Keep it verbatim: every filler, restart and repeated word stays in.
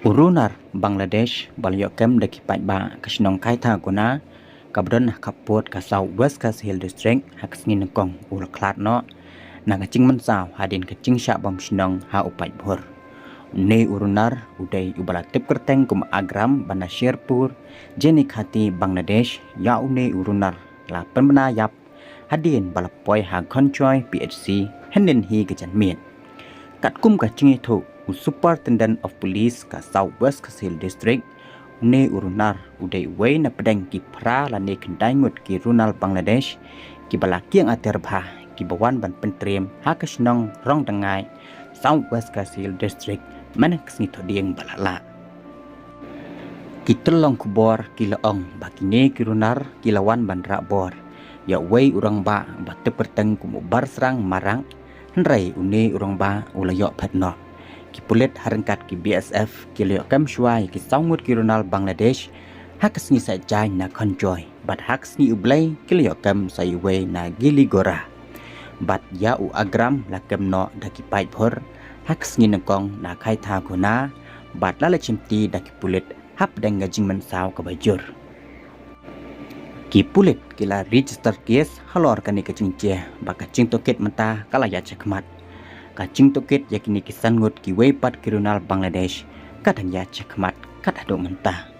U runar Bangladesh ba la ïoh kem da ki paidbah ka shnong Khaitaguna, kaba don ha khappud ka South West Khasi Hills District, ha ka sngi nyngkong u la khlad noh na ka jingmynsaw hadien ka jingshah bom shnong ha u paidbhur. Une u runar u dei uba la tip kyrteng kum u Akram ba na Sherpur, Jenikhati, Bangladesh. Ïa une u runar la pynbna ïap hadien ba la poi ha Khromjoy P H C hynnin hi ka janmiet. Katkum ka jingïathuh u Superintendent of Police ka South West Khasi Hills District, une u runar u dei uwei na pdeng ki phra lane khyndai ngut ki runar Bangladesh kiba la kieng ater bha, kiba wan ban pyntriem ha ka shnong Rongdngai, South West Khasi Hills District, mynne ka sngi Thohdieng ba la lah. Ki tyllong khubor ki la ong ba kine ki runar ki la wan ban rah bor ïa uwei u rangbah ba tip kyrteng kum u Barsrang Marak, hynrei une u rangbah u la ïoh phet noh. Ki pulit ha ryngkat ki B S F ki la ïoh kem shuwa ïa ki saw ngut ki runar Bangladesh ha ka sngi Saitjaiñ na Khromjoy, bad ha ka sngi U Blei ki la ïoh kem sa uwei na Giligora. Bad ïa u Akram la kem noh da ki paidbhur ha ka sngi nyngkong na Khaitaguna, bad la leit shimti da ki pulit hapdeng ka jingmynsaw kaba jur. Ki pulit ki la register case halor kane ka jingjia, bad ka jingtohkit mynta ka la ïaid shakhmat. Ka jingtohkit ïa kine ki san ngut kiwei pat ki runar Bangladesh ka dang ïaid shakhmat kat haduh mynta.